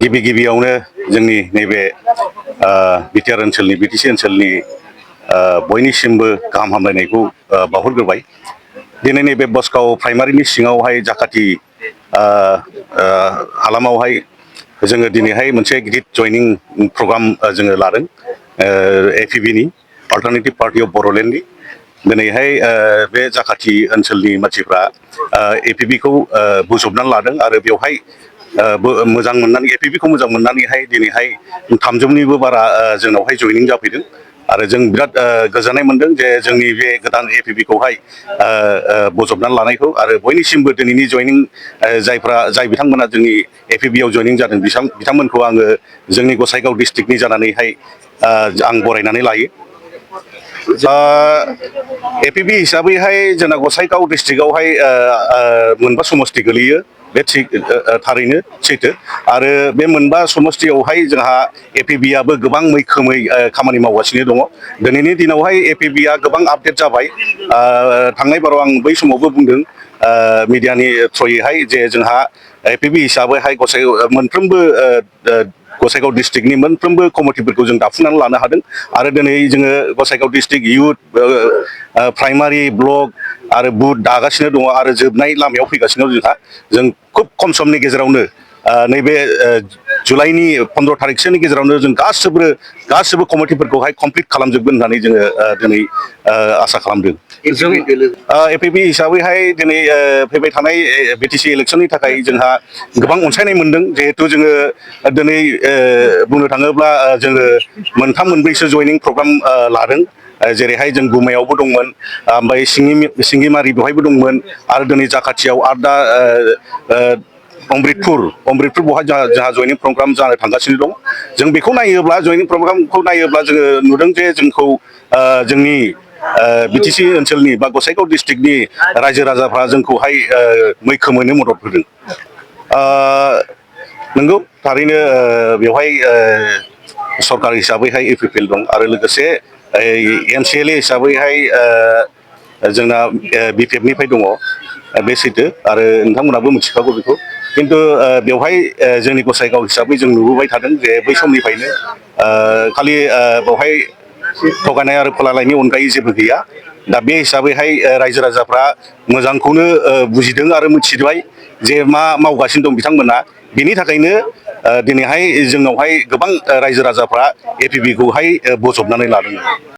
गिबियावनो जोंनि नैबे बिटिआर ओनसोलनि बिटिसि ओनसोलनि बयनिसिमबो गाहाम हामलायनायखौ बावहरग्रोबाय। दिनै नैबे बसगाव प्राइमारिनि सिङावहाय जाखाथि हालामावहाय जोङो दिनैहाय मोनसे गिदिर जयनिं प्रग्राम जोङो लादों एपिबिनि अल्टारनेटिभ पार्टि अफ बर'लेण्डनि। दिनैहाय बे जाखाथि ओनसोलनि मानसिफ्रा एपिबिखौ बोजबनानै लादों आरो बेवहाय मोजां मोननानै एपिबिखौ मोजां मोननानैहाय दिनैहाय 300निबो बारा जोंनावहाय जयनिं जाफैदों आरो जों बिराद गोजोननाय मोनदों जे जोंनि बे गोदान एपिबिखौहाय बोजबनानै लानायखौ आरो बयनिसिमबो दिनैनि जयनिं जाय बिथांमोना जोंनि एपिबिआव जयनिं जादों बिथांमोनखौ आङो जोंनि गसाइगाव डिस्ट्रिक्टनि जानानैहाय आं बरायनानै लायो। एपिबि हिसाबैहाय जोंना गसाइगाव डिस्ट्रिक्टआवहाय मोनबा समस्ति गोलैयो। बे थारैनो सैथो आरो बे मोनबा समस्तियावहाय जोंहा एपिबिआबो गोबां मैखोमै खामानि मावगासिनो दङ। दिनैनि दिनावहाय एपिबिआ गोबां आपडेट जाबाय। थांनाय बाराव आं बै समावबो बुंदों मिडियानि थ्रयैहाय जे जोंहा एपिबि हिसाबैहाय मोनफ्रोमबो गसाइगाव डिस्ट्रिक्टनि मोनफ्रोमबो कमिटिफोरखौ जों दाफुंनानै लानो हादों आरो दिनै जोङो Gossaigaon district youth primary block आरो बुथ दागासिनो दङ आरो जोबनाय लामायाव फैगासिनो दं। जों खुब खम समनि गेजेरावनो नैबे जुलाइनि 15 तारिखसोनि गेजेरावनो जों गासिबो कमिटिफोरखौहाय कमप्लिट खालामजोबगोन होननानै जोङो दिनै आसा खालामदों। एपिबि हिसाबैहाय दिनै फैबाय थानाय बिटिसि इलेक्सननि थाखाय जोंहा गोबां अनसायनाय मोनदों। जिहेथु जोङो दिनै बुंनो थाङोब्ला जोङो मोनथाम मोनब्रैसो जयनिं प्रग्राम लादों। जेरैहाय जों गुमायावबो दंमोन, ओमफ्राय सिंगिमारि बेवहायबो दंमोन आरो दिनै जाखाथियाव आरो दा अमृतपुर बहाय जोंहा जयनिं प्रग्राम जानो थांगासिनो दं। जों बेखौ नायोब्ला जयनिं प्रग्रामखौ नायोब्ला जोङो नुदों जे जोंखौ जोंनि बिटिसि ओनसोलनि बा गसाइगाव डिस्ट्रिक्टनि रायजो राजाफ्रा जोंखौहाय मैखोमैनो मदद होदों। नंगौ थारैनो बेवहाय सरकार हिसाबैहाय इउपिपिएल दं आरो लोगोसे एमसिएलए हिसाबैहाय जोंना बिपिएफनिफ्राय दङ। बे सैथो आरो नोंथांमोनाबो मिथिखागौ बेखौ। खिन्थु बेवहाय जोंनि गसाइगाव हिसाबै जों नुबोबाय थादों जे बै समनिफ्रायनो खालि बेवहाय थगायनाय आरो फोलालायनि अनगायै जेबो गैया। दा बे हिसाबैहाय रायजो राजाफ्रा मोजांखौनो बुजिदों आरो मिथिबाय जे मा मावगासिनो दं बिथांमोना। बेनि थाखायनो दिनैहाय जोंनावहाय गोबां रायजो राजाफ्रा एपिबिखौहाय बोजबनानै लादों।